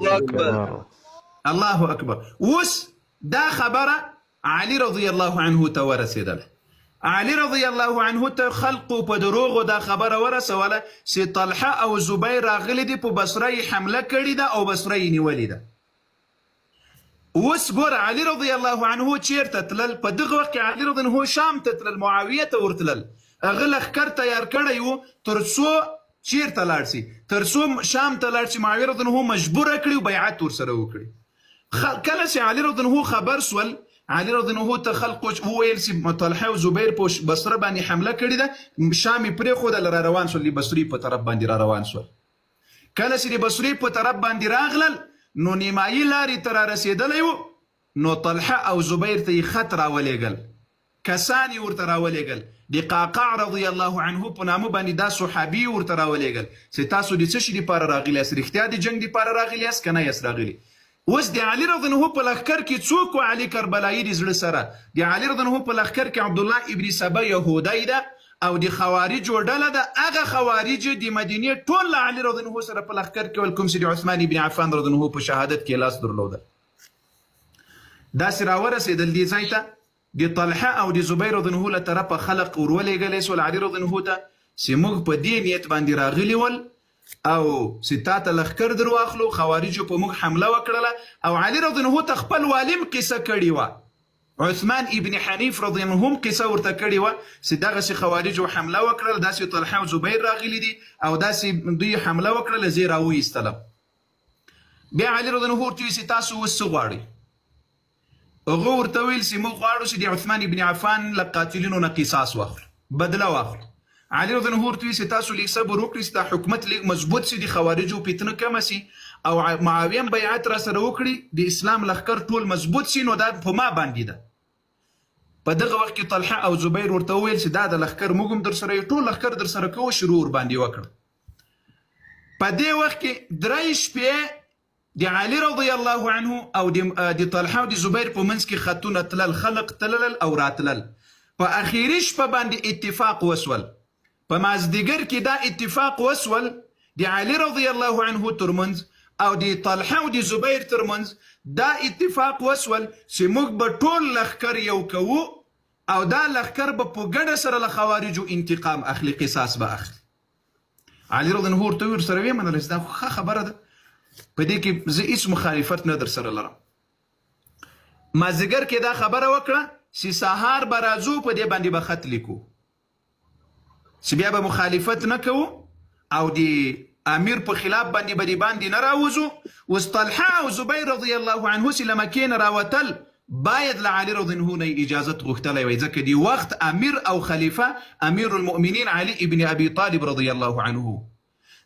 الله اکبر. الله اکبر. اوس دا خبره علي رضی الله عنه ته ورسېدله. علي رضی الله عنه ته خلقو په دروغو دا خبره ورسوله چې طلحه او زبیر راغلي دي، په بصره یې حمله کړې ده او بصره یې نیولې ده. اوس ګوره علي رضی الله عنه چیرته تلل؟ په دغه وخت کې علي رضی الله عنه شام ته تلل، معاویه ته ورتلل. هغه لښکر تیار کړی وو تر څو چیرته لاړ سي، تر څو شام ته لاړ سي، معاویه رضی الله عنه مجبوره کړي او بیعت ورسره وکړي. کله چې علي رضی الله عنه خبر سول، علي رضی الله عنه ته خلقو وویل چې طلحه او زبیر په بصره باندې حمله کړې ده، شام یې پرېښودل، را روان سول، د بصرې په طرف باندې را روان سول. کله چې د بصرې په طرف باندې راغلل نو نیمایي لارې ته را رسېدلی وو، نو طلحه او زبیر ته یې خط راولېږل، کسان یې ورته راولېږل، د قعقاع رضی الله عنه په نامه باندې دا صحابي یې ورته راولېږل چې تاسو د څه شي دپاره راغلي یاست، رښتیا د جنګ دپاره راغلي یاست که نه یاست راغلي؟ اوس د علي رضی الله عنه په لښکر کې څوک و؟ علي کربلایي د زړه سره د علي رضی الله عنه په لښکر کې عبدالله ابن سبا یهودی ده او د خوارجو ډله ده. هغه خوارج د مدینې ټول له علي رضی الله عنه سره په لښکر کې ول، کوم چې د عثمان ابن عفان رضی الله عنه په شهادت کې لاس درلوده. داسې راورسېدل دې ځای ته، د طلحه او د زبیر رضی الله عنه له طرفه خلق ورولېږلی سول علي رضی الله عنه ته چې موږ په دې نیت باندې راغلي ول او چې تا ته لښکر در واخلو، خوارجو په موږ حمله وکړله. او علي رضی الله عنه ته خپل والم قصه کړې وه، عثمان ابن حنیف رضی الله عنه هم قصه ورته کړې وه چې دغسې خوارجو حمله وکړل، داسې طلحه او زبیر راغلي دي او داسې دوی حمله وکړله، زه یې راوایستلم. بیا علي رضی الله عنه ورته وویل چې تاسو اوس څه غواړئ؟ هغه ورته وویل چې موږ غواړو چې د عثمان ابن عفان له قاتلینو نه قصاص واخلو، بدله واخلو. علي رضی الله ورته وویل چې تاسو لږ صبر وکړئ چې دا حکومت لږ مضبوط سي، د خوارجو فتنه کمه سي او معاویه هم بیعت را سره وکړي، د اسلام لښکر ټول مضبوط سي، نو دا په ما باندې ده. په دغه وخت کې طلحه او زبیر ورته وویل چې دا د لښکر موږ هم درسره یو، ټول لښکر درسره کوو، شروع ورباندې وکړه. په دې وخت کې درې شپې د علي رضی الله عنه او د طلحه او د زبیر په منځ کې خطونه تلل، خلق تلل او راتلل. په اخیری شپه باندې اتفاق وسول، په مازدیګر کې دا اتفاق وسول د علي رضی الله عنه ترمنځ او د طلحه او د زبیر ترمنځ، دا اتفاق وسول چې موږ به ټول لښکر یو کوو او دا لښکر به په ګډه سره له خوارجو انتقام اخلي، قصاص به اخلي. علي رضی الله ورته ورسره ویې منله چې دا خو ښه خبره ده، په دې کې زه هیڅ مخالفت نه درسره لرم. مازدیګر کې دا خبره وکړه چې سهار به راځو، په دې باندې به خط لیکو چې بیا به مخالفت نه کوو او د امیر په خلاف باندې به د باندې نه راوځو. اوس طلحه او زبیر رضی الله عنه چې له مکې نه راوتل باید له علي رضی الله عنه نه یې اجازت غوښتلی وای، ځکه د وخت امیر او خلیفه امیر المؤمنین علي ابن ابي طالب رضی الله عنه.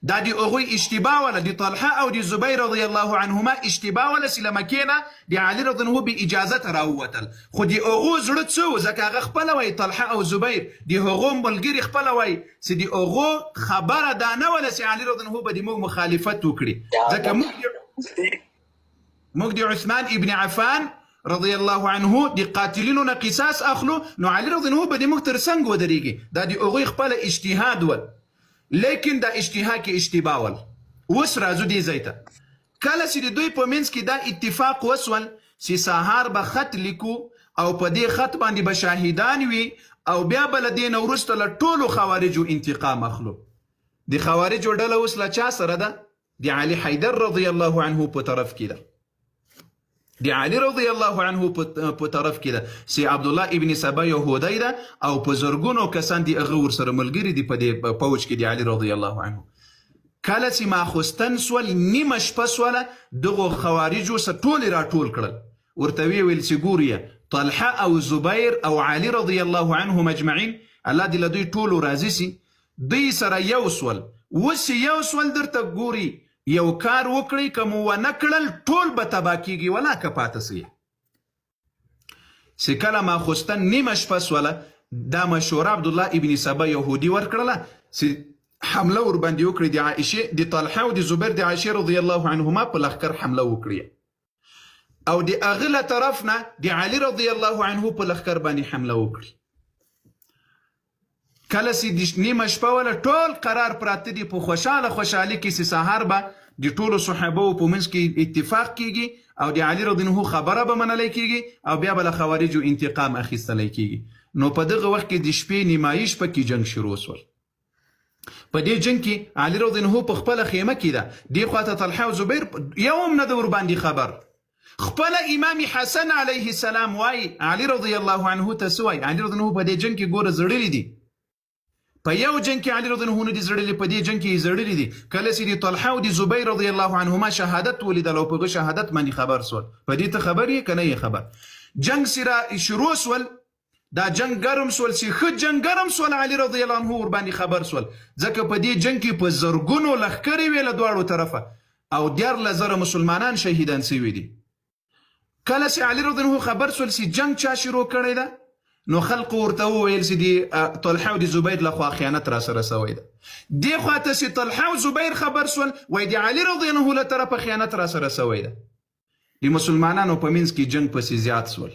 دا د هغوی اشتباه وله، د طلحه او د زبیر رضی الله عنهما اشتباه وله چې له مکې نه د علي رضی الله عنه بې اجازته راووتل، خو د هغو زړه څه و، ځکه هغه خپله وایي، طلحه او زبیر د هغو ملګري خپله وایي چې د هغو خبره دا نه وله چې علي رضی الله عنه به د موږ مخالفت وکړي، ځکه موږ د عثمان ابن عفان رضی الله عنه د قاتلینو نه قصاص اخلو، نو علي رضی الله عنه به د موږ تر څنګ ودرېږي. دا د هغوی خپله اجتهاد ول، لیکن دا اجتهاد کې اشتباه ول. اوس راځو دې ځای ته، کله چې د دوی په منځ کې دا اتفاق وسول چې سهار به خط لیکو او په دې خط باندې به شاهدان وي او بیا به له دې نه وروسته له ټولو خوارجو انتقام اخلو. د خوارجو ډله اوس له چا سره ده؟ د علي حیدر رضی الله عنه په طرف کې ده، د علي رضی الله عنه په طرف کې ده چې عبدالله ابن سبا یهودی ده او په زرګونو کسان دی هغه ورسره ملګري دي په دې پوج کې د علي رضی الله عنه. کله چې ماخوستن سول، نیمه شپه سوله، دغو خوارجو سره ټول راټول کړل، ورته ویې ویل چې ګورئ طلحه او زبیر او علي رضی الله عنهم اجمعین، الله دې له دوی ټولو راضي سي، دوی سره یو سول، اوس چې یو سول درته ګوري یو کار وکړئ، که مو ونه کړل ټول به تباه کیږي، ولا که پاته سئ. چې کله ماخوستن نیمه شپه سوله، دا مشوره عبدالله ابن سبا یهودي ورکړله چې حمله ورباندې وکړي، د عائشې د طلحه او د زبیر د عائشې رضی الله عنهما په لښکر حمله وکړي او د هغه له طرف نه د علي رضی الله عنه په لښکر باندې حمله وکړي. کله چې د نیمه شپه وله، ټول قرار پراته دي په خوشحاله خوشحالي کې چې سهار به د ټولو صحابه په منځ کې اتفاق کیږي او د علي رضی الله خبره به منل کیږي او بیا به له خوارجو انتقام اخیستل کیږي. نو په دغه وخت کې د شپې نیمایي شپه کې جنګ شروع سول. په دې جنګ کې علي رضی الله په خپله خیمه کې ده، دې خواته طلحه او زبیر یو هم نه ده ورباندې خبر. خپله امام حسن علیه السلام وایي علي رضی الله عنه ته څه وایي؟ علي رضی الله په دې جنګ کې ګوره زړلي دي، په یو جنګ کې علي رضی الله نه دي زړلي، په دې جنګ کې یې زړلي دي. کله چې د طلحه او د زبیر رضی الله عنهما شهادت ولیدل او په هغه شهادت باندې خبر سول، په دې ته خبر یې که نه یې خبر؟ جنګ سره شروع سول، دا جنګ ګرم سول، چې ښه جنګ ګرم سول، علي رضی الله عنه ورباندې خبر سول، ځکه په دې جنګ کې په زرګونو لښکرې وې له دواړو طرفه او 13,000 مسلمانان شهیدان سوي دي. کله چې علي رضی الله خبر سول چې جنګ چا شروع کړی ده، نو خلقو ورته وویل چې د طلحه او د زبیر لخوا خیانت را سره سوی ده. دې خواته چې طلحه او زبیر خبر سول، وایي د علي رضی الله له طرفه خیانت را سره سوی ده. د مسلمانانو په منځ کې جنګ پسې زیات سول،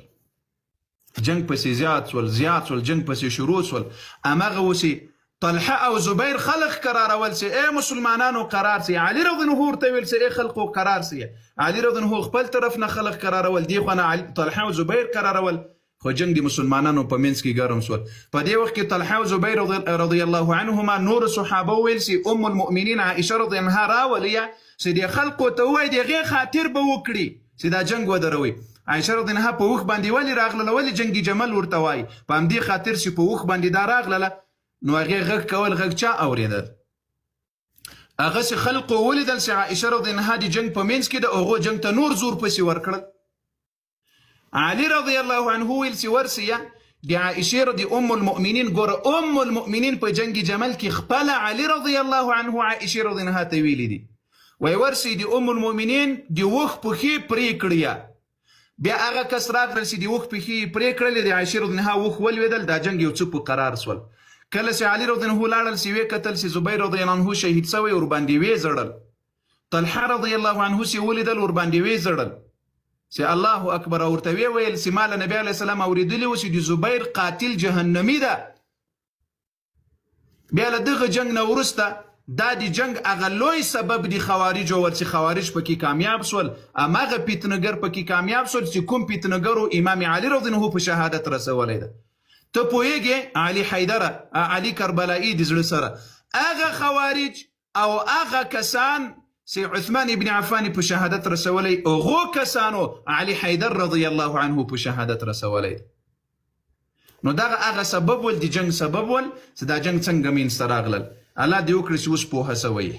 جنګ پسې زیات سول، زیات سول، جنګ پسې شروع سول. همغه و چې طلحه او زبیر خلق قرارول چې ای مسلمانانو قرار سي، علي رضی الله ورته ویل چې ای خلقو قرار سي. علي رضی الله خپل طرف نه خلق قرارول، دې خوا نه طلحه او زبیر قرارول، خو جنګ د مسلمانانو په منځ کې ګرم سول. په دې وخت کې طلحه او زبیر رضی الله عنهما نور صحابه ویل چې ام المؤمنین عائشه رضی عنها راولي چې د خلقو ته ووایي د هغې خاطر به وکړي چې دا جنګ ودروي. عائشه رضی عنها په اوښ باندې ولې راغلله؟ ولې جنګ جمل ورته وایي؟ په همدې خاطر چې په اوښ باندې دا راغلله، نو هغې غږ کول، غږ چا اورېدل؟ هغه چې خلقو ولیدل چې عائشه رضی عنها د جنګ په منځ کې د هغو جنګ ته نور زور پسې ورکړل. علي رضی الله عنه ویل چې ورسیه د عائشې رضی ام المؤمنین، ګوره ام المؤمنین په جنګ جمل کې خپله علي رضی الله عنه عائشې رضی عنها ته ویلي دي، وایي ورسئ د ام المؤمنین د اوښ پښې پرې کړیه. بیا هغه کس راغلل چې د اوښ پښې یې پرې کړلې، د عائشې رضی عنها اوښ ولوېدل، دا جنګ یو څه په قرار سول. کله چې علي رضی عنه لاړل چې ویې کتل چې زبیر رضی الله عنه شهید سوی، ورباندې ویې ژړل. طلحه رضی الله عنه چې ولیدل ورباندې ویې ژړل چې الله اکبر، او ورته ویې ویل چې ما له نبي علیه السلام اورېدلي وو چې د زبیر قاتل جهنمي ده. بیا له دغه جنګ نه وروسته دا د جنګ هغه لوی سبب دی خوارجو ور چې خوارج پکې کامیاب سول، هماغه فتنګر پکې کامیاب سول چې کوم فتنګرو امام علي رضی الله په شهادت رسولی ده. ته پوهېږې علي حیدره، علي کربلایي د زړه سره هغه خوارج او هغه کسان چې عثمان ابن عفان په شهادت رسولی، هغو کسانو علي حیدر رضی الله عنه په شهادت رسولی. نو دغه هغه سبب ول، د جنګ سبب ول چې دا جنګ څنګه مینځته راغلل. الله دې وکړي چې اوس پوهه سوی.